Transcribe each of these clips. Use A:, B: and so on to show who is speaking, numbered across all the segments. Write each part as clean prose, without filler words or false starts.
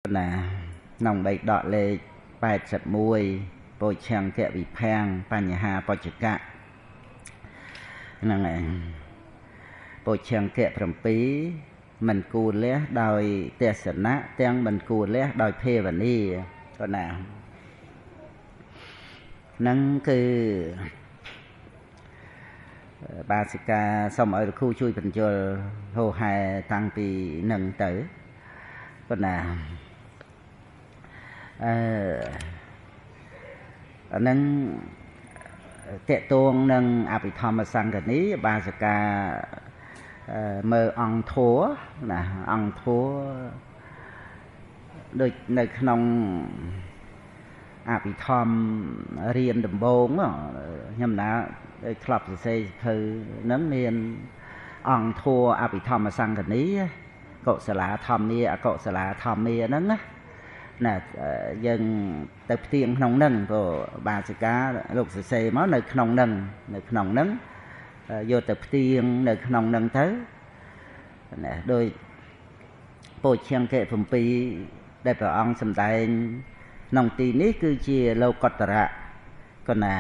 A: ណាក្នុងបៃដកលេខ81ពោឆង្គវិភាំងបញ្ហាបច្ចកៈហ្នឹងឯងពោឆង្គៈ7មិនគួរលះដោយទស្សនៈទាំងមិនគួរលះដោយភាវនាក៏ណាហ្នឹងគឺបាសិកាសូមឲ្យលោកគ្រូជួយបញ្យល់ហោហែតាំងពីនឹងទៅប៉ុណ្ណាអឺអានឹងតកតងនឹងអភិធម្មសង្កនីបាសិកាមើលអង្គធัวណាអង្គធัวដូចនៅក្នុងអភិធម្មរៀនដំបូងខ្ញុំណាធ្លាប់សរសេរសភៅហ្នឹងមានអង្គធัวអភិធម្មសង្កនីកុសលាធម្មាអកុសលាធម្មាហ្នឹងណាណាយើងទៅផ្ទៀងក្នុងហ្នឹងព្រោះបាសិកាលោកសរសេរមកនៅក្នុងហ្នឹងនៅក្នុងហ្នឹងយកទៅផ្ទៀងនៅក្នុងហ្នឹងទៅណាដោយពោឈង្គៈ7ដែលព្រះអង្គសម្ដែងក្នុងទីនេះគឺជាលោកតរៈកណា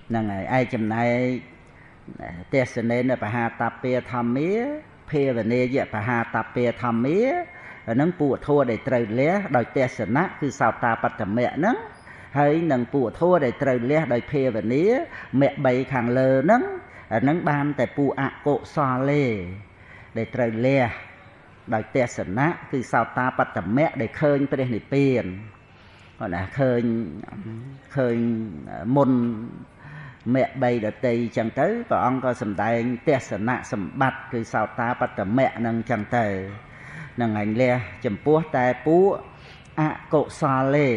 A: ហ្នឹងហើយឯចំណែកទេសនេនបហាតពាធម្មាភាវនាយបហាតពាធម្មាហ្នឹងពួកធัวដែលត្រូវលះដោយទេសនៈគឺសោតាបត្តមៈហ្នឹងហើយនឹងពួកធัวដែលត្រូវលះដោយភាវនាមគ្គ3ខាងលើហ្នឹងអាហ្នឹងបានតែពួកអកុសលទេដែលត្រូវលះដោយទេសនៈគឺសោតាបត្តមៈដែលឃើញព្រះនិព្វានគាត់ណាឃើញមុនមគ្គ3ដតីចឹងទៅព្រះអង្គក៏សម្ដែងទេសនៈសម្បត្តិគឺសោតាបត្តមៈហ្នឹងចឹងទៅនឹងឯងលះចំពោះតែពួកអកុសលទេ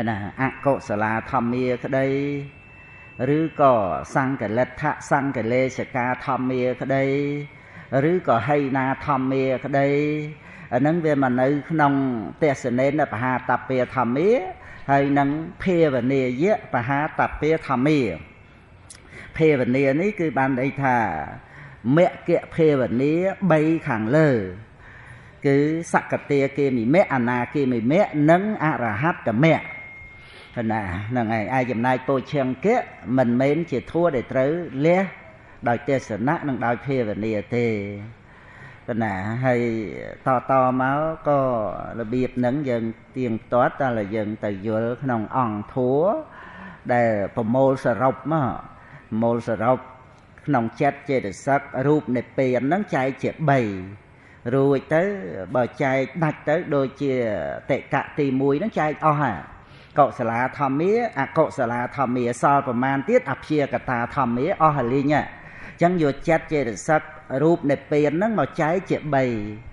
A: ណាអកុសលាធម្មាក្តីឬក៏សង្កលិដ្ឋសង្កលេសកាធម្មាក្តីឬក៏ហីណាធម្មាក្តីអាហ្នឹងវាមកនៅក្នុងទេសនេនបហាតពាធម្មាហើយនឹងភាវនាយៈបហាតពាធម្មាភាវនានេះគឺបានន័យថាមគ្គភាវនា3ខាងលើគឺសកតាគាមិមគ្គអនាគាមិមគ្គនិងអរហត្តមគ្គណាហ្នឹងឯងឯចំណែកពោឈង្គៈមិនមែនជាធัวដែលត្រូវលះដោយទេសនៈនិងដោយភាវនាទេណាហើយតមកក៏របៀបហ្នឹងយើងទៀងទាត់តើយើងទៅយល់ក្នុងអង្គធัวដែលប្រមូលសរុបមកប្រមូលសរុបក្នុងចិត្តចេតសិករូបនិព្វានហ្នឹងចែកជា3រួចទៅបើចែកដាច់ទៅដូចជាតិកៈទី1ហ្នឹងចែកអស់ហើយកុសលាធម្មាអកុសលាធម្មាសល់ប្រមាណទៀតអព្យាកតាធម្មាអស់ហើយលីងអញ្ចឹងយកចិត្តចេតសិករូបនិព្វានហ្នឹងមកចែកជា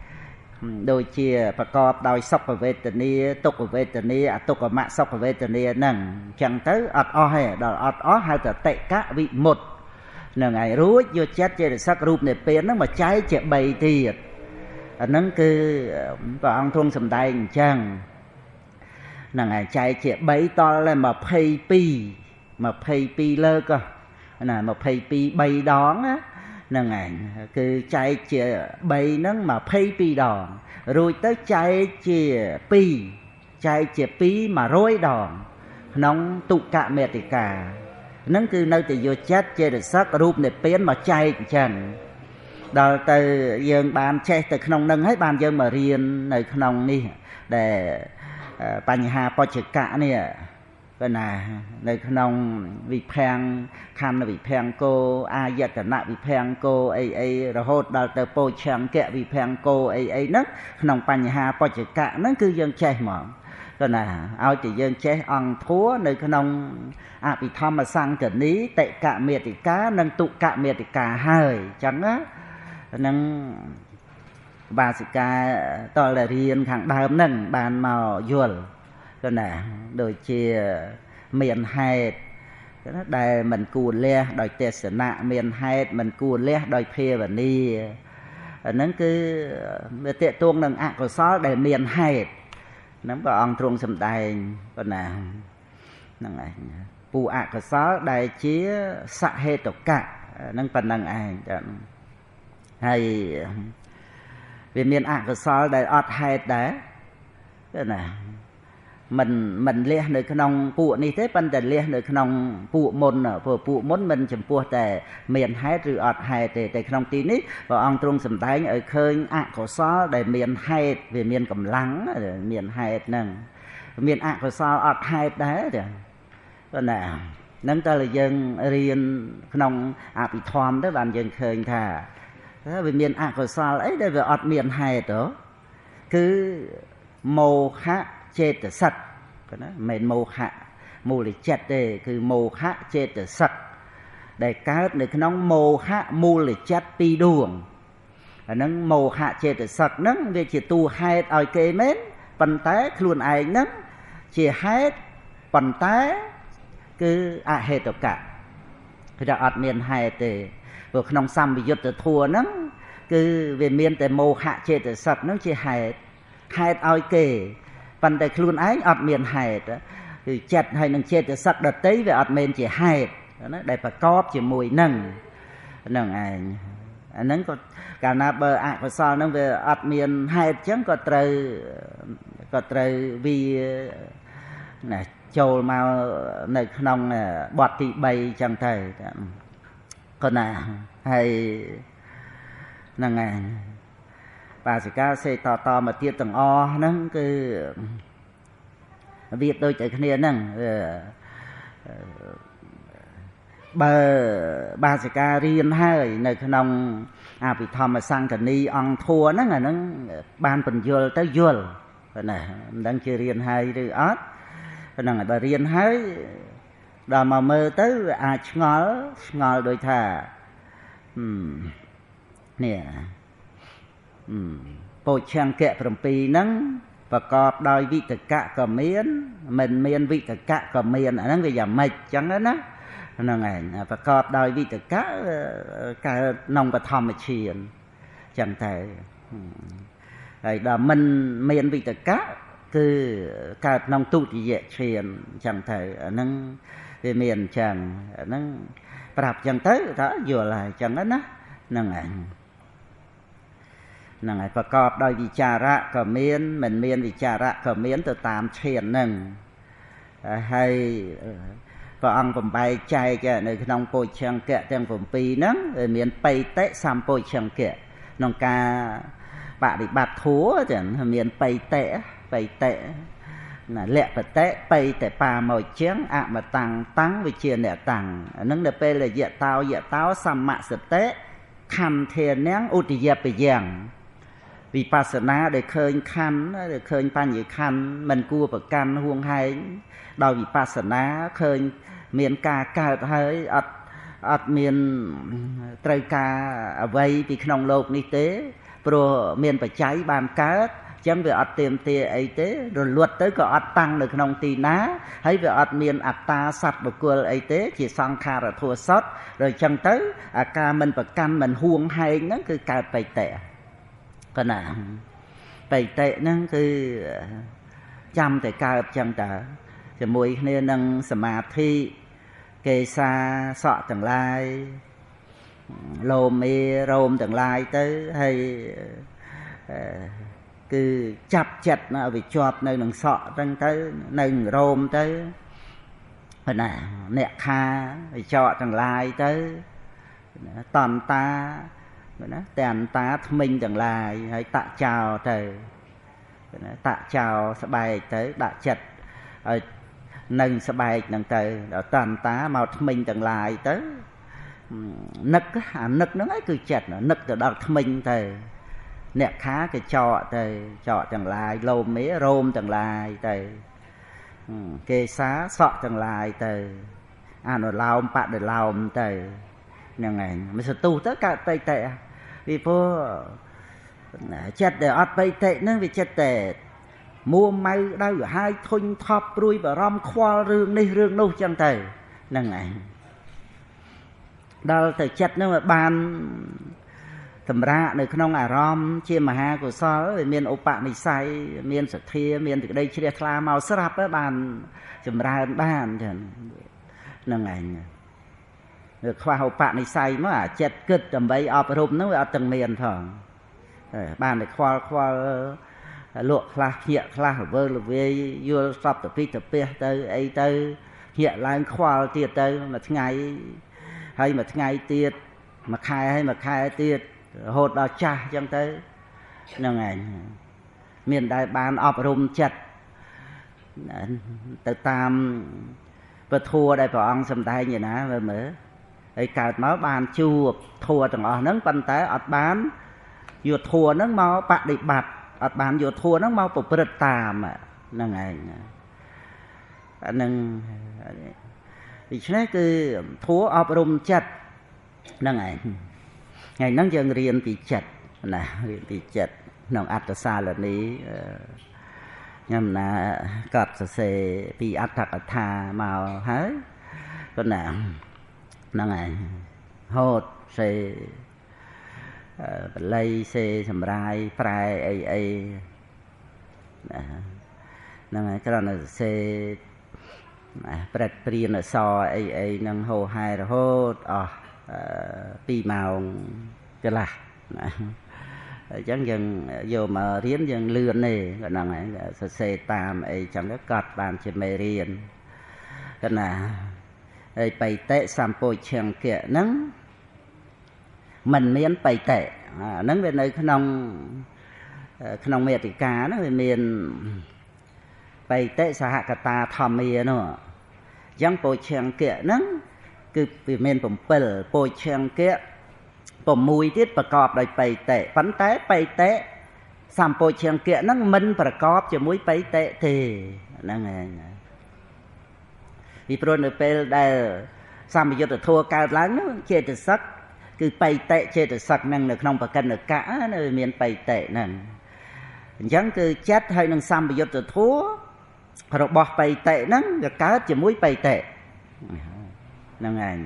A: 3ដូចជាប្រកបដោយសុខវេទនាទុក្ខវេទនាអទុក្ខមសុខវេទនាហ្នឹងអញ្ចឹងទៅអត់អស់ទេដល់អត់អស់ហៅថាតិកៈវិមុតហ្នឹងហើយរួចយកចិត្តចេតសិករូបនិព្វានហ្នឹងមកចែកជា3ទៀតអាហ្នឹងគឺព្រះអង្គទ្រង់សម្ដែងអញ្ចឹងហ្នឹងហើយចែកជា3តល់តែ22លើកណា22 3ដងណាហ្នឹងឯងគឺចែកជា3ហ្នឹង22ដងរួចទៅចែកជា2ចែកជា2 100ដងក្នុងទុក្ខមេតិកាហ្នឹងគឺនៅតែយកចិត្តចេតសិករូបនិព្វានមកចែកអញ្ចឹងដល់ទៅយើងបានចេះទៅក្នុងហ្នឹងហើយបានយើងមករៀននៅក្នុងនេះដែលបញ្ហាបច្ចកៈនេះប៉ុណ្ណានៅក្នុងវិភាំងខណ្ឌវិភាំងគោអាយតនៈវិភាំងគោអីអីរហូតដល់ទៅពោឆង្គៈវិភាំងគោអីអីហ្នឹងក្នុងបញ្ហាបច្ចកៈហ្នឹងគឺយើងចេះហ្មងប៉ុណ្ណាឲ្យតែយើងចេះអង្គធัวនៅក្នុងអភិធម្មសង្កនីតិកមេតិកានិងទុក្ខមេតិកាហើយអញ្ចឹងណាហ្នឹងបាសិកាតលរៀនខាងដើមហ្នឹងបានមកយល់ក៏ណាដូចជាមានហេតុដែលមិនគួរលះដោយទេសនៈមានហេតុមិនគួរលះដោយភាវនាអាហ្នឹងគឺវាទាក់ទងនឹងអកុសលដែលមានហេតុហ្នឹងព្រះអង្គទ្រង់សម្ដែងប៉ុណ្ណាហ្នឹងឯងពូអកុសលដែលជាសហេតុកៈហ្នឹងប៉ុណ្ណឹងឯងចាហើយវាមានអកុសលដែលអត់ហេតុដែរ ណាមិនលះនៅក្នុងពួកនេះទេប៉ុន្តែលះនៅក្នុងពួកមុនព្រោះពួកមុនមិនចំពោះតែមានហេតុឬអត់ហេតុទេតែក្នុងទីនេះព្រះអង្គទ្រង់សម្ដែងឲ្យឃើញអកុសលដែលមានហេតុវាមានកម្លាំងមានហេតុហ្នឹងមានអកុសលអត់ហេតុដែរទេប៉ុន្តែហ្នឹងតើយើងរៀនក្នុងអភិធម្មទៅបានយើងឃើញថាវាមានអកុសលអីដែលវាអត់មានហេតុហ៎គឺមោហៈចេតសិកណាមិនមែនមោហៈមូលចិត្តទេគឺមោហៈចេតសិកដែលកើតនៅក្នុងមោហៈមូលចិត្តពីរដួងអាហ្នឹងមោហៈចេតសិកហ្នឹងវាជាតួហេតុឲ្យគេមែនប៉ុន្តែខ្លួនឯងហ្នឹងជាហេតុប៉ុន្តែគឺអហេតុកៈគឺថាអត់មានហេតុទេព្រោះក្នុងសម្បយុទ្ធធัวហ្នឹងគឺវាមានតែមោហៈចេតសិកហ្នឹងជាហេតុហេតុឲ្យគេប៉ុន្តែខ្លួនឯងអត់មានហេតុគឺចិត្តហើយនឹងចេតសិកដតីវាអត់មែនជាហេតុណាដែលប្រកបជាមួយនឹងហ្នឹងឯងអាហ្នឹងក៏កាលណាបើអកុសលហ្នឹងវាអត់មានហេតុអញ្ចឹងក៏ត្រូវវាណាចូលមកនៅក្នុងបទទី3អញ្ចឹងទៅក៏ណាហើយហ្នឹងឯងបាសិកាសេតតមកទៀតទាំងអស់ហ្នឹងគឺវាដូចតែគ្នាហ្នឹងបើបាសិការៀនហើយនៅក្នុងអភិធម្មសង្កនីអង្គធัวហ្នឹងអាហ្នឹងបានបញ្យល់ទៅយល់ណាមិនដឹងជារៀនហើយឬអត់ហ្នឹងហើយបើរៀនហើយដល់មកមើលទៅអាចឆ្ងល់ដូចថានេះពោឆង្គៈ7ហ្នឹងប្រកបដោយវិតកៈក៏មានមិនមានវិតកៈក៏មានអាហ្នឹងវាយ៉ាងម៉េចចឹងណាហ្នឹងឯងប្រកបដោយវិតកៈកើតក្នុងបឋមឈានចឹងទៅហើយដល់មិនមានវិតកៈគឺកើតក្នុងទុតិយឈានចឹងទៅអាហ្នឹងវាមានអញ្ចឹងអាហ្នឹងប្រាប់ចឹងទៅថាយល់ហើយចឹងណាហ្នឹងឯងហ្នឹងហើយប្រកបដោយវិចារៈក៏មានមិនមានវិចារៈក៏មានទៅតាមឈានហ្នឹងហើយព្រះអង្គបំបែកចែកនៅក្នុងពោឆង្គៈទាំង7ហ្នឹងវាមានបៃតិសម្ពោឆង្គៈក្នុងការបដិបត្តិធัวចឹងមានបៃតិបៃតិណាលក្ខតិបៃតិបាមកជាងអមតាំងតាំងវិជាអ្នកតាំងហ្នឹងនៅពេលយៈតោយៈតោសមសតិខន្ធានាងឧទយបយ៉ាងវិបស្សនាដែលឃើញខណ្ឌដែលឃើញបញ្ញខណ្ឌមិនគួរប្រកាន់ហួងហែងដោយវិបស្សនាឃើញមានការកើតហើយអត់មានត្រូវការអ្វីពីក្នុងលោកនេះទេព្រោះមានបច្ច័យបានកើតអញ្ចឹងវាអត់ទៀមទាអីទេរលត់ទៅក៏អត់តាំងនៅក្នុងទីណាហើយវាអត់មានអត្តាសត្វបុគ្គលអីទេជាសង្ខារធัวសុទ្ធដល់អញ្ចឹងទៅអាការមិនប្រកាន់មិនហួងហែងហ្នឹងគឺកើតបៃតិកណាបៃតិហ្នឹងគឺចាំតែកើតចឹងតើជាមួយគ្នានឹងសមាធិកេសាសក់ទាំងឡាយលោមេរោមទាំងឡាយទៅហើយគឺចាប់ចិត្តណាឲ្យវាជាប់នៅនឹងសក់ហ្នឹងទៅនៅនឹងរោមទៅណាអ្នកខាវិចកទាំងឡាយទៅតន្តាណាតែអន្តាថ្មិញទាំងឡាយហើយតាក់ចោលទៅណាតាក់ចោលស្បែកទៅដាក់ចិត្តឲ្យនឹងស្បែកហ្នឹងទៅដល់តន្តាមកថ្មិញទាំងឡាយទៅនឹកអានឹកហ្នឹងឯងគឺចិត្តនឹកទៅដល់ថ្មិញទៅអ្នកខាគេចកទៅចកទាំងឡាយលោមេរោមទាំងឡាយទៅគេសាសក់ទាំងឡាយទៅអនុឡោមបដិឡោមទៅហ្នឹងឯងមិនសន្ទុះទៅកើតបៃតិពីព្រោះចិត្តដែលអត់បៃតិហ្នឹងវាចិត្តតែមួម៉ៅដៅហើយធុញថប់ព្រួយបារម្ភខ្វល់រឿងនេះរឿងនោះចឹងទៅហ្នឹងឯងដល់ទៅចិត្តហ្នឹងវាបានសម្រាកនៅក្នុងអារម្មណ៍ជាមហាកុសលវាមានឧបនិស្ស័យមានសទ្ធាមានសេចក្តីជ្រះថ្លាមកស្រាប់បានចម្រើនបានចឹងហ្នឹងឯងវាខ្វះឧបនិស្ស័យមកអាចិត្តគិតដើម្បីអប់រំហ្នឹងវាអត់ទាំងមានផងបានតែខ្វល់ លក់ខ្លះភ្ញាក់ខ្លះរវើរវាយយល់សពទៅពីទៅពះទៅអីទៅភ្ញាក់ឡើងខ្វល់ទៀតទៅមួយថ្ងៃហើយមួយថ្ងៃទៀតមួយខែហើយមួយខែទៀតរហូតដល់ចាស់អញ្ចឹងទៅហ្នឹងឯងមានដែលបានអប់រំចិត្តទៅតាមពធដែលព្រះអង្គសម្ដែងឯណាមើលមើលហើយកើតមកបានជួបធัวទាំងអស់ហ្នឹងប៉ុន្តែអត់បានយកធัวហ្នឹងមកបដិបត្តិអត់បានយកធัวហ្នឹងមកប្រព្រឹត្តតាមហ្នឹងឯងអាហ្នឹងដូច្នេះគឺធัวអប់រំចិត្តហ្នឹងឯងថ្ងៃហ្នឹងយើងរៀនពីចិត្តណារៀនពីចិត្តក្នុងអត្តសាលនីខ្ញុំណាកត់សរសេរពីអត្ថកថាមកហើយប៉ុន្តែហ្នឹងឯងហូតសេបល័យសេសម្រាយប្រែអីអីហ្នឹងហើយគ្រាន់តែសរសេរប្រេតព្រានអសអីអីហ្នឹងហោហែរហូតអស់2ម៉ោងកន្លះណាអញ្ចឹងយើងយកមករៀនយើងលឿនទេហ្នឹងហើយសរសេរតាមអីចឹងទៅកត់បានជាមេរៀនកណាហើយបៃតិសម្ពោឈង្គៈហ្នឹងមិនមានបៃតិអាហ្នឹងវានៅក្នុងក្នុងមេតិកាហ្នឹងវាមានបៃតិសហកតាធម្មានោះអញ្ចឹងពោឈង្គៈហ្នឹងគឺវាមាន7ពោឈង្គៈ6ទៀតប្រកបដោយបៃតិប៉ុន្តែបៃតិសម្ពោឈង្គៈហ្នឹងមិនប្រកបជាមួយបៃតិទេហ្នឹងឯងពីព្រោះនៅពេលដែលសម្បយុទ្ធធម៌កើតឡើងនោះចេតសិកគឺបៃតិចេតសិកហ្នឹងនៅក្នុងបកិនកៈនៅមានបៃតិហ្នឹងអញ្ចឹងគឺចិត្តហើយនឹងសម្បយុទ្ធធម៌របស់បៃតិហ្នឹងវាកើតជាមួយបៃតិហ្នឹងឯង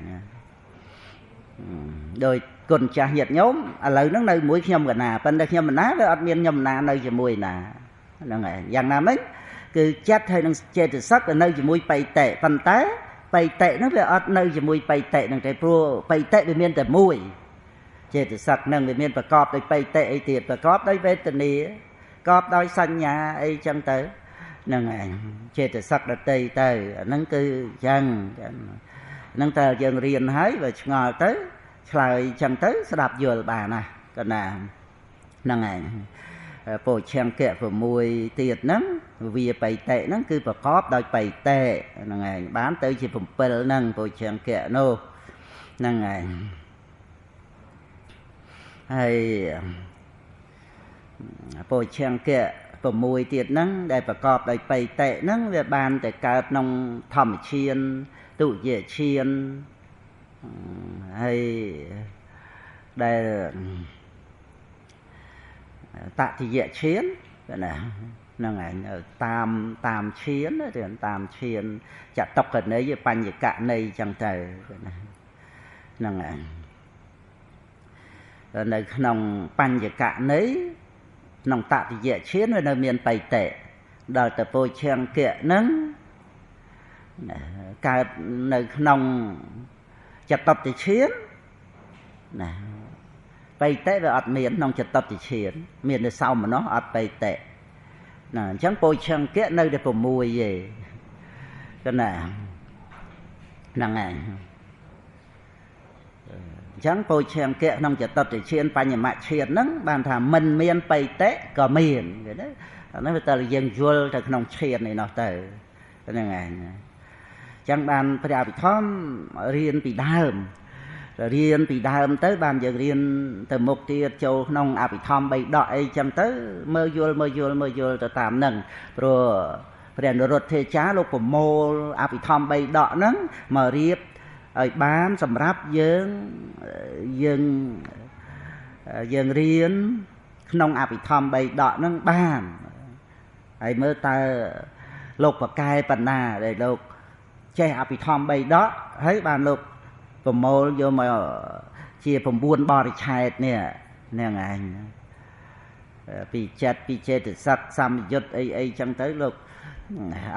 A: ដោយគុណចាស់ញាតិញោមឥឡូវហ្នឹងនៅមួយខ្ញុំកណាប៉ុន្តែខ្ញុំកណាវាអត់មានខ្ញុំកណានៅជាមួយណាហ្នឹងឯងយ៉ាងណាមិញគឺចិត្តហើយនឹងចេតសិកវានៅជាមួយបៃតិប៉ុន្តែបៃតិហ្នឹងវាអត់នៅជាមួយបៃតិហ្នឹងទេព្រោះបៃតិវាមានតែមួយចេតសិកហ្នឹងវាមានប្រកបដោយបៃតិអីទៀតប្រកបដោយវេទនាប្រកបដោយសញ្ញាអីចឹងទៅហ្នឹងឯងចេតសិកដតីទៅអាហ្នឹងគឺចឹងហ្នឹងតើយើងរៀនហើយបើឆ្ងល់ទៅឆ្លើយចឹងទៅស្ដាប់យល់បានណាកណាហ្នឹងឯងពោឈង្គៈ6ទៀតហ្នឹងវាបៃតិហ្នឹងគឺប្រកបដោយបៃតិហ្នឹងឯងបានទៅជា7ហ្នឹងពោឈង្គៈនោះហ្នឹងឯងហើយពោឈង្គៈ6ទៀតហ្នឹងដែលប្រកបដោយបៃតិហ្នឹងវាបានតែកើតក្នុងធម្មឈានទុយឈានហើយដែលតតិយឈានណាហ្នឹងឯងតាមតាមឈានទៅតាមឈានចតុកន័យបញ្ញកន័យចឹងទៅណាហ្នឹងឯងនៅក្នុងបញ្ញកន័យក្នុងតតិយឈានវានៅមានបៃតិដល់ទៅពោឈង្គៈហ្នឹងកើតនៅក្នុងចតុតិឈានណាបៃតិវាអត់មានក្នុងចតុតិឈានមានតែសោមនស្សអត់បៃតិណាអញ្ចឹងពោឈង្គៈនៅតែ6ទេកណាហ្នឹងឯងអញ្ចឹងពោឈង្គៈក្នុងចតុតិឈានបញ្ញមឈានហ្នឹងបានថាមិនមានបៃតិក៏មានឃើញទេអានេះវាតើយើងយល់ទៅក្នុងឈាននេះនោះទៅហ្នឹងឯងអញ្ចឹងបានព្រះអភិធម្មរៀនពីដើមរៀនពីដើមទៅបានយើងរៀនទៅមុខទៀតចូលក្នុងអភិធម្មបីដកអីចឹងទៅមើលយល់មើលយល់មើលយល់ទៅតាមហ្នឹងព្រោះព្រះនរុទ្ធាចារ្យលោកប្រមូលអភិធម្មបីដកហ្នឹងមករៀបឲ្យបានសម្រាប់យើងយើងយើងរៀនក្នុងអភិធម្មបីដកហ្នឹងបានហើយមើលតើលោកប្រកែបណ្ណាដែលលោកចេះអភិធម្មបីដកហើយបានលោកប្រមូលយកមកជា9បរិឆេទនេះហ្នឹងឯងពីចិត្តពីចេតសិកសម្យុទ្ធអីអីចឹងទៅលោក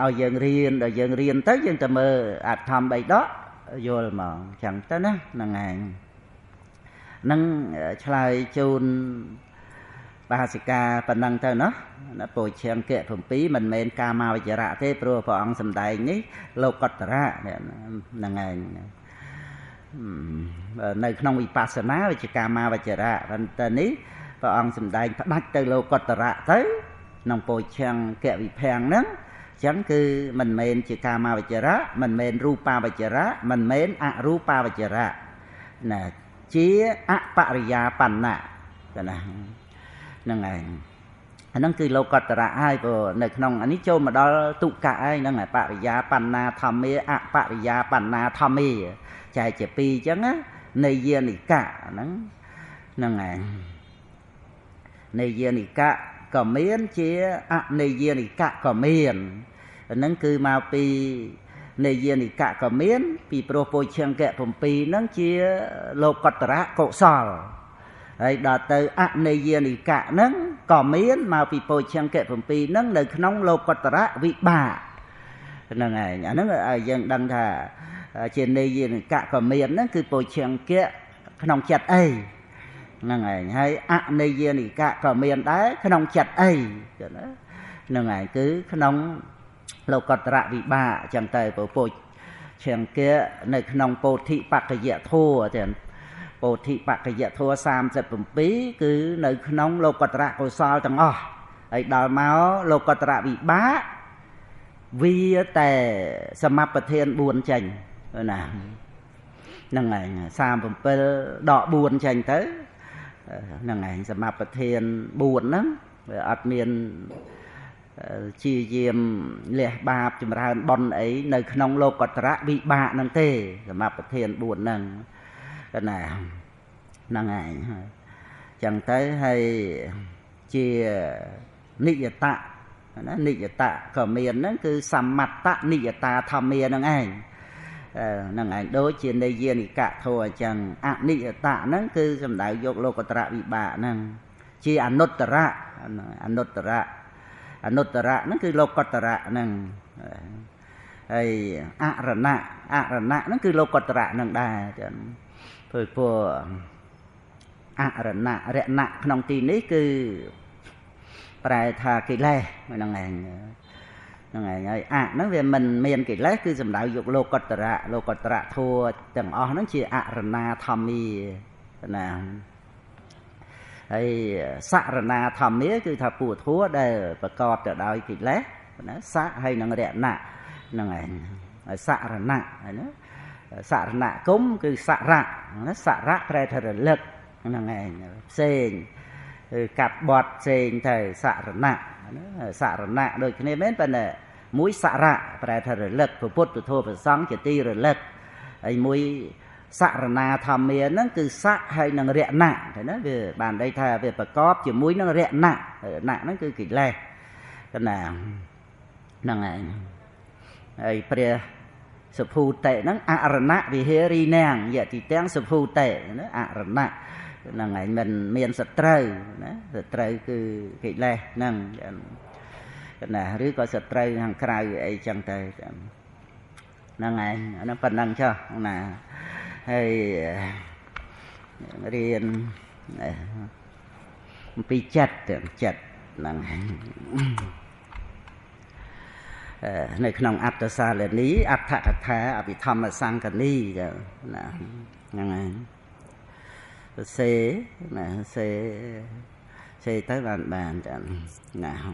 A: ឲ្យយើងរៀនដល់យើងរៀនទៅយើងទៅមើលអធម្មបីដកយល់ហ្មងចឹងទៅណាហ្នឹងឯងនឹងឆ្លើយជូន បាសិកាប៉ុណ្ណឹងទៅណោះណាពោឈាង្គៈ7មិនមែនកាមាវចរៈទេព្រោះព្រះអង្គសម្ដែងនេះលោកតរៈហ្នឹងឯងនៅក្នុងវិបស្សនាវិជ្ជាកាមាវចរៈប៉ុន្តែនេះព្រះអង្គសម្ដែងផ្ដាច់ទៅលោកតរៈទៅក្នុងពោឈាង្គៈវិភាំងហ្នឹងអញ្ចឹងគឺមិនមែនជាកាមាវចរៈមិនមែនរូបាវចរៈមិនមែនអរូបាវចរៈណាជាអបរិយាបណ្ណៈណាហ្នឹងឯងអាហ្នឹងគឺលោកតរៈហើយព្រោះនៅក្នុងអានេះចូលមកដល់ទុកៈហើយហ្នឹងបរិយាបណ្ណាធម្មាអបរិយាបណ្ណាធម្មាចែកជាពីរអញ្ចឹងណានិយានិកៈហ្នឹងហ្នឹងឯងនិយានិកៈក៏មានជាអនិយានិកៈក៏មានហ្នឹងគឺមកពីនិយានិកៈក៏មានពីព្រោះពោឈាង្គៈ7ហ្នឹងជាលោកតរៈកុសលហើយដល់ទៅអនិយានិកៈហ្នឹងក៏មានមកពីពោឈាង្គៈ7ហ្នឹងនៅក្នុងលោកតរៈវិបាកហ្នឹងឯងអាហ្នឹងយើងដឹងថាជានិយានិកៈក៏មានហ្នឹងគឺពោឈាង្គៈក្នុងចិត្តអីហ្នឹងឯងហើយអនិយានិកៈក៏មានដែរក្នុងចិត្តអីណាហ្នឹងឯងគឺក្នុងលោកតរៈវិបាកអញ្ចឹងទៅពោឈាង្គៈនៅក្នុងពោធិបក្ខយធัวទាំងពោធិបក្ខយធัว37គឺនៅក្នុងលោកតរៈកុសលទាំងអស់ហើយដល់មកលោកតរៈវិបាកវាតែសមបធាន4ចេញណាហ្នឹងឯង37ដក4ចេញទៅហ្នឹងឯងសមបធាន4ហ្នឹងវាអត់មានជាយាមលះបាបចម្រើនបុណ្យអីនៅក្នុងលោកតរៈវិបាកហ្នឹងទេសមបធាន4ហ្នឹងណាហ្នឹងឯងចឹងទៅហើយជានិយតៈណានិយតៈក៏មានហ្នឹងគឺសមត្តនិយតាធម្មាហ្នឹងឯងហ្នឹងឯងដូចជានិយានិកៈធម៌អញ្ចឹងអនិយតៈហ្នឹងគឺសំដៅយកលោកតរៈវិបាកហ្នឹងជាអនុត្តរៈអនុត្តរៈអនុត្តរៈហ្នឹងគឺលោកតរៈហ្នឹងហើយអរណៈអរណៈហ្នឹងគឺលោកតរៈហ្នឹងដែរចឹងព្រោះអរណៈរណៈក្នុងទីនេះគឺប្រែថាកិលេសហ្នឹងឯងហ្នឹងឯងហើយអហ្នឹងវាមិនមានកិលេសគឺសំដៅយកលោកតរៈលោកតរៈធัวទាំងអស់ហ្នឹងជាអរណាធម្មាណាហើយសរណាធម្មាគឺថាពួកធัวដែលប្រកបទៅដោយកិលេសណាសៈហើយនឹងរណៈហ្នឹងឯងហើយសរណៈណាសរណគមគឺសរៈណាសរៈប្រែថារលឹកហ្នឹងឯងផ្សេងគឺកាត់បត់ផ្សេងទៅសរណៈណាសរណៈដូចគ្នាមែនប៉ុន្តែមួយសរៈប្រែថារលឹកពុទ្ធធម៌ព្រះសង្ឃជាទីរលឹកហើយមួយសរណាធម្មាហ្នឹងគឺសៈហើយនឹងរណៈឃើញណាវាបានន័យថាវាប្រកបជាមួយនឹងរណៈរណៈហ្នឹងគឺកិលេសណាហ្នឹងឯងហើយព្រះសុភូតិហ្នឹងអរណៈវិហេរីនាងយតិទាំងសុភូតិណាអរណៈហ្នឹងឯងមិនមានសត្រូវណាសត្រូវគឺកិលេសហ្នឹងណាឬក៏សត្រូវខាងក្រៅអីចឹងទៅហ្នឹងឯងអាហ្នឹងប៉ុណ្ណឹងចុះណាហើយរៀនអំពីចិត្តចិត្តហ្នឹងនៅក្នុងអត្តសាលនីអដ្ឋកថាអភិធម្មសង្កនីណាហ្នឹងឯងសេណាសេសេទៅបានបានចាណាហ្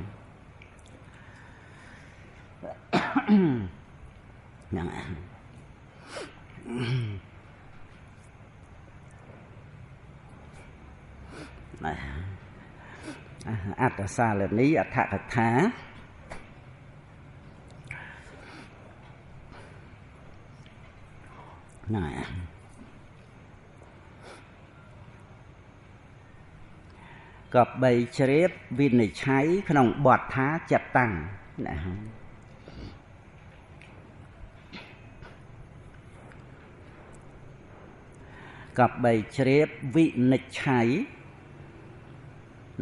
A: នឹងឯងអត្តសាលនីអដ្ឋកថាណាក៏បីជ្រាបវិនិច្ឆ័យក្នុងបទថាចិត្តតាំងណាក៏បីជ្រាបវិនិច្ឆ័យ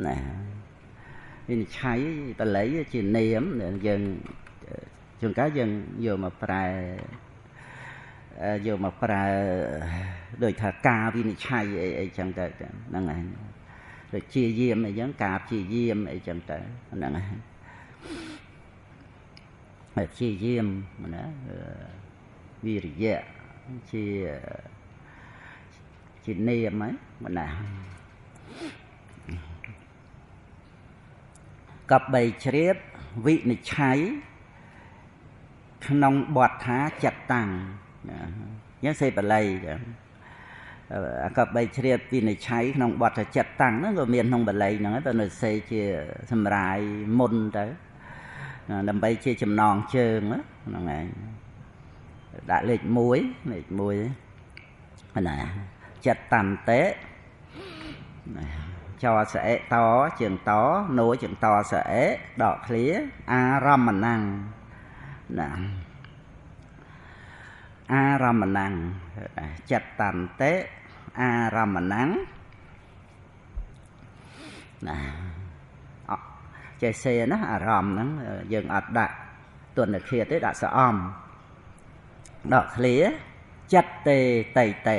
A: ណាវិនិច្ឆ័យបាលីជានាមយើងជួនកាលយើងយកមកប្រែដូចថាការវិនិច្ឆ័យអីអីចឹងទៅហ្នឹងឯង ដូចជាយាមអីចឹងការព្យាយាមអីចឹងទៅហ្នឹងហើយព្យាយាមណាវិរិយៈជានាមហ្នឹងណាកបីជ្រាបវិនិច្ឆ័យក្នុងបទថាចិត្តតាំងណាយើងសេបាលីចឹងកបីជ្រាបវិនិច្ឆ័យក្នុងបទថាចិត្តតាំងហ្នឹងក៏មានក្នុងបាលីហ្នឹងហើយបើនៅសេជាសម្រាយមុនទៅដើម្បីជាចំណងជើងហ្នឹងឯងដាក់លេខ1លេខ1ណាចិត្តតន្តិចសអិតជើងតណូជើងតសអិដកឃ្លាអារម្មណੰណាអារម្មណੰចិត្តតន្តិអារម្មណੰណាចេះសេណាអារម្មណ៍ហ្នឹងយើងអត់ដាក់ទនធាតុទេដាក់សអំដកឃ្លាចិត្តទេតៃតេ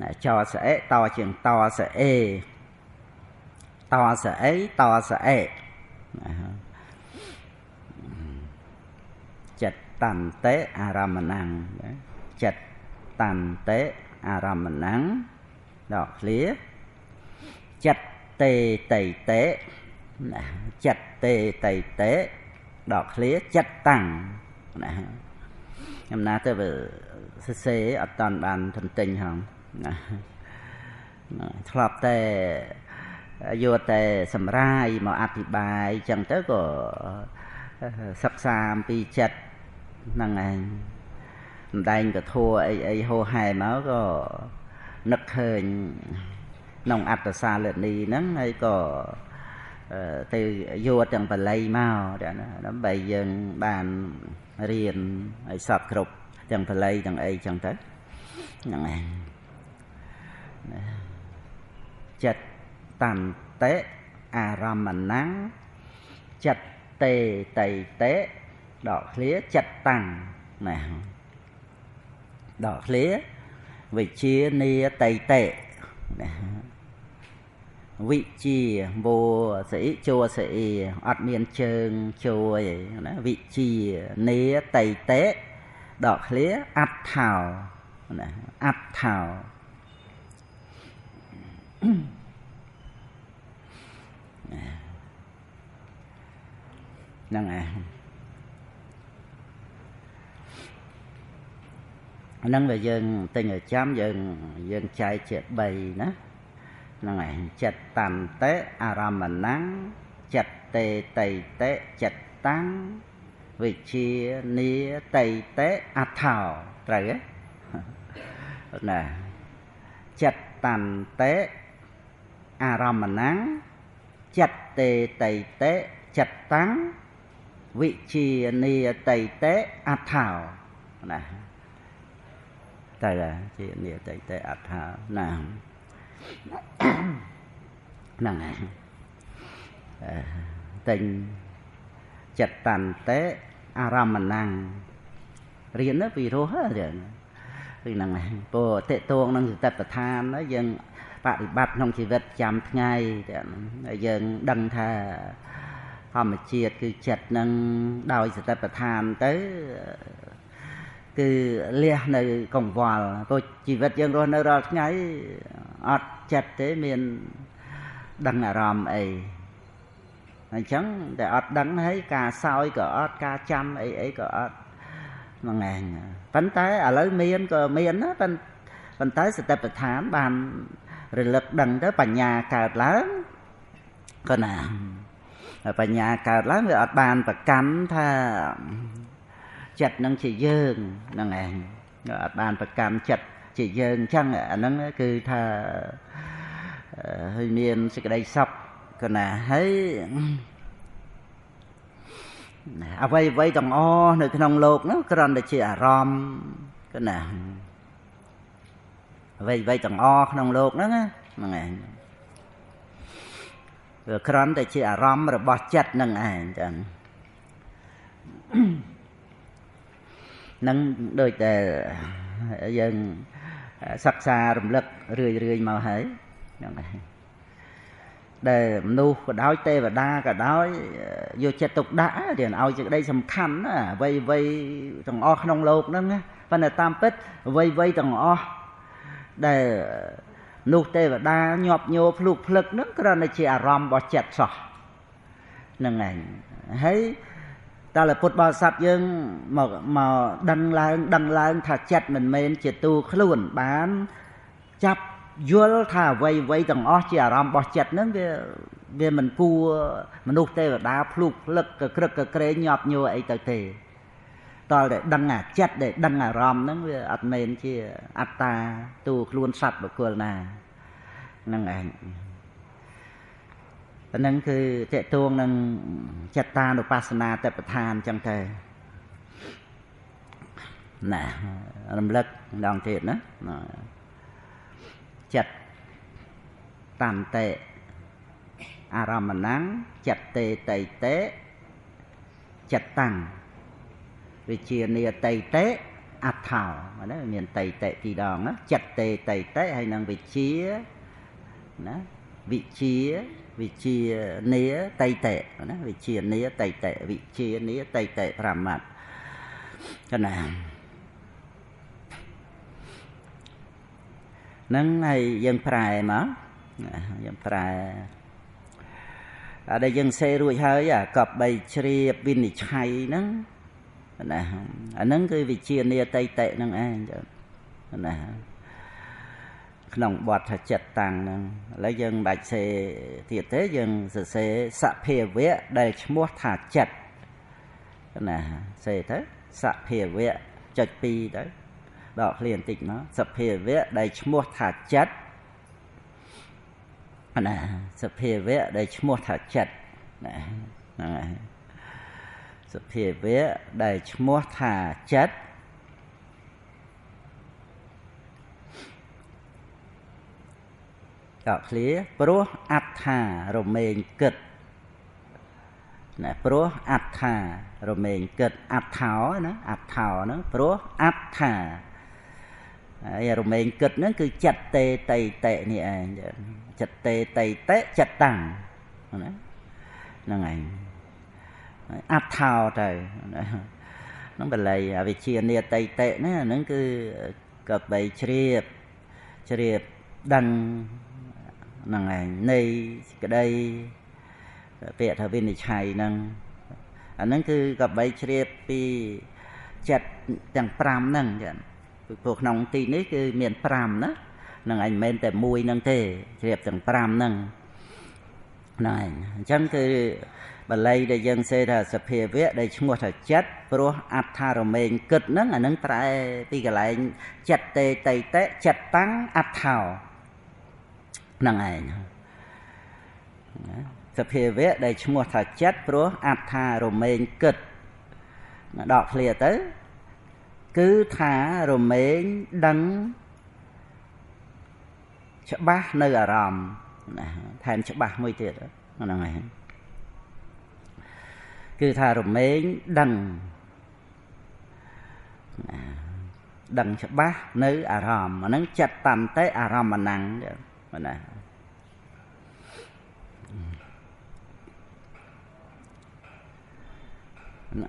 A: ណាចសអិតជាងតសអេតសអីតសអិណាចិត្តតន្តិអារម្មណੰចិត្តតន្តិអារម្មណੰដកឃ្លាចិត្តទេតៃតេណាចិត្តទេតៃតេដកឃ្លាចិត្តតាំងណាខ្ញុំណាទៅសរសេរអត់តាន់បានទន្ទិញហងណាធ្លាប់តែយកតែសម្រាយមកអធិប្បាយចឹងទៅក៏សិក្សាអំពីចិត្តហ្នឹងឯងសម្ដែងពធអីអីហោហែមកក៏នឹកឃើញក្នុងអត្តសាលនីហ្នឹងហើយក៏ទៅយកទាំងបាលីមកដើម្បីយើងបានរៀនឲ្យសពគ្រប់ទាំងបាលីទាំងអីចឹងទៅហ្នឹងឯងចិត្តតន្តិអារម្មណੰចិត្តទេតៃតេដកឃ្លាចិត្តតាំងណាដកឃ្លាវិជានីតៃតេណាវិជាវោសអិជួសអីអត់មានជើងជួយណាវិជានីតៃតេដកឃ្លាអដ្ឋោណាអដ្ឋោហ្នឹងឯងហ្នឹងវាយើងទិញឲ្យចាំយើងចែកជា3ណាហ្នឹងឯងចិត្តតន្តិអារម្មណੰចិត្តទេតៃតេចិត្តតាំងវិជានីតៃតេអដ្ឋោត្រូវទេណាចិត្តតន្តិអារម្មណੰចិត្តទេតៃតេចិត្តតាំងវិជានីតៃតេអដ្ឋោណាតែជានីតៃតេអដ្ឋោណាហ្នឹងហើយតែញចិត្តតន្តិអារម្មណੰរៀនទៅពីរស់ហ្នឹងគឺហ្នឹងហើយព្រោះតេតួងនឹងសតិប្បដ្ឋានយើងបប្រតិបត្តិក្នុងជីវិតប្រចាំថ្ងៃយើងដឹងថាធម្មជាតិគឺចិត្តនឹងដោយសតិប្បដ្ឋានទៅគឺលះនៅកង្វល់ព្រោះជីវិតយើងរស់នៅរាល់ថ្ងៃអត់ចិត្តទេមានដឹងអារម្មណ៍អីអញ្ចឹងតែអត់ដឹងហើយការសោយក៏អត់ការចាំអីអីក៏អត់ហ្នឹងឯងប៉ុន្តែឥឡូវមានក៏មានណាប៉ុន្តែសតិប្បដ្ឋានបានរលឹកដឹងទៅបញ្ញាកើតឡើងក៏ណាបញ្ញាកើតឡើងវាអត់បានប្រកាន់ថាចិត្តនឹងជាយើងហ្នឹងឯងអត់បានប្រកាន់ចិត្តជាយើងអញ្ចឹងអាហ្នឹងគឺថាហើយមានសេចក្តីសុខក៏ណាហើយអ្វីអ្វីទាំងអស់នៅក្នុងលោកនោះគ្រាន់តែជាអារម្មណ៍ក៏ណាអ្វីអ្វីទាំងអស់ក្នុងលោកហ្នឹងហ្នឹងឯងវាគ្រាន់តែជាអារម្មណ៍របស់ចិត្តហ្នឹងឯងចឹងនឹងដូចតែយើងសិក្សារំលឹករឿយរឿយមកហើយហ្នឹងហើយ ដែលមនុស្សក៏ដោយទេវតាក៏ដោយយកចិត្តទុកដាក់រៀនឲ្យសេចក្តីសំខាន់ណាអ្វីអ្វីទាំងអស់ក្នុងលោកហ្នឹងណាប៉ុន្តែតាមពិតអ្វីអ្វីទាំងអស់ដែលមនុស្សទេវតាញាប់ញោភ្លុកភ្លឹកហ្នឹងគ្រាន់តែជាអារម្មណ៍របស់ចិត្តសោះហ្នឹងឯងហើយតើពុទ្ធបរិស័ទយើងមកដឹងឡើងថាចិត្តមិនមែនជាទូខ្លួនបានចាប់យល់ថាអ្វីអ្វីទាំងអស់ជាអារម្មណ៍របស់ចិត្តហ្នឹងវាមិនគួរមនុស្សទេវតាភ្លុកភ្លឹកកក្រឹកកក្រែងញាប់ញ័រអីទៅទេតើតែដឹងអាចិត្តដែលដឹងអារម្មណ៍ហ្នឹងវាអត់មែនជាអត្តាទូខ្លួនសត្វបុគ្គលណាហ្នឹងឯងអាហ្នឹងគឺតេតួងនឹងចិត្តតានុបស្សនាតបដ្ឋានអញ្ចឹងទៅណារំលឹកម្ដងទៀតណាចិត្តតន្តិអារម្មណੰចិត្តទេតៃតេចិត្តតាំងវិជានីតៃតេអត្ថោណាមានតៃតេពីរដងណាចិត្តទេតៃតេហើយនឹងវិជាណាវិជាវិជានីតៃតេណាវិជានីតៃតេវិជានីតៃតេ5ម៉ាត់កណាហ្នឹងហើយយើងប្រែមកយើងប្រែដែលយើងសេរួចហើយអាកប់បីជ្រាបវិនិច្ឆ័យហ្នឹងណាអាហ្នឹងគឺវិជានីតៃតេហ្នឹងឯងណាក្នុងបទថាចិត្តតាំងហ្នឹងឥឡូវយើងមិនបាច់សេទៀតទេយើងសរសេរសភាវៈដែលឈ្មោះថាចិត្តណាសេទៅសភាវៈចុច2ទៅដកឃ្លាបន្តិចមកសភាវៈដែលឈ្មោះថាចិត្តណាសភាវៈដែលឈ្មោះថាចិត្តណាហ្នឹងហើយសភាវៈដែលឈ្មោះថាចិត្តដកឃ្លាព្រោះអត្ថារមែងគិតណាព្រោះអត្ថារមែងគិតអត្ថោណាអត្ថោហ្នឹងព្រោះអត្ថាហើយរមែងគិតហ្នឹងគឺចិត្តទេតៃតេនេះឯងចិត្តទេតៃតេចិត្តតាំងណាហ្នឹងឯងអត្ថោទៅហ្នឹងបល័យអវិជ្ជានីតៃតេណាហ្នឹងគឺកបីជ្រាបជ្រាបដឹងហ្នឹងឯងនៃសេចក្តីពាក្យថាវិនិច្ឆ័យហ្នឹងអាហ្នឹងគឺកបីជ្រាបពីចិត្តទាំង5ហ្នឹងចឹងព្រោះក្នុងទីនេះគឺមាន5ណាហ្នឹងឯងមិនមែនតែមួយហ្នឹងទេជ្រាបទាំង5ហ្នឹងហ្នឹងឯងអញ្ចឹងគឺបល័យដែលយើងសេថាសភាវៈដែលឈ្មោះថាចិត្តព្រោះអត្ថារមែងគិតហ្នឹងអាហ្នឹងប្រែពីកន្លែងចិត្តទេតៃតេចិត្តតាំងអត្ថោហ្នឹងឯងសភាវៈដែលឈ្មោះថាចិត្តព្រោះអត្ថារមែងគិតដកឃ្លាទៅគឺថារមែងដឹងច្បាស់នៅអារម្មណ៍ណាថែមច្បាស់មួយទៀតហ្នឹងឯងគឺថារមែងដឹងដឹងច្បាស់នៅអារម្មណ៍អាហ្នឹងចិត្តតន្តិអារម្មណ៍ហ្នឹងណា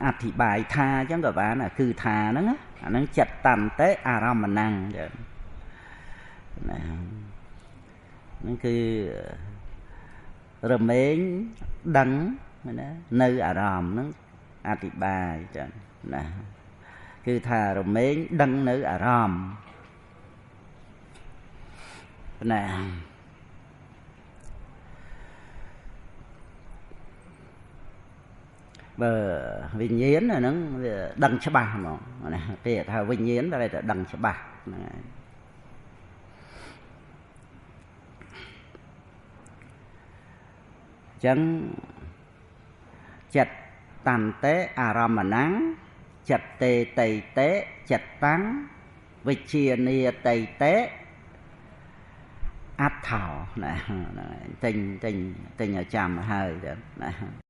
A: អធិប្បាយថាអញ្ចឹងក៏បានគឺថាហ្នឹងអាហ្នឹងចិត្តតន្តិអារម្មណ៍ហ្នឹងណាហ្នឹងគឺរមែងដឹងណានៅអារម្មណ៍ហ្នឹងអធិប្បាយចឹងណាគឺថារមែងដឹងនៅអារម្មណ៍ណាបើវិញ្ញាណអាហ្នឹងវាដឹងច្បាស់ហ្មងណាគេថាវិញ្ញាណតែដឹងច្បាស់ហ្នឹងឯងចឹងចិត្តតន្តិអារម្មណੰចិត្តទេតៃតេចិត្តតាំងវិជានីតៃតេអត្ថោណាទិញទិញទិញឲ្យចាំហើយណា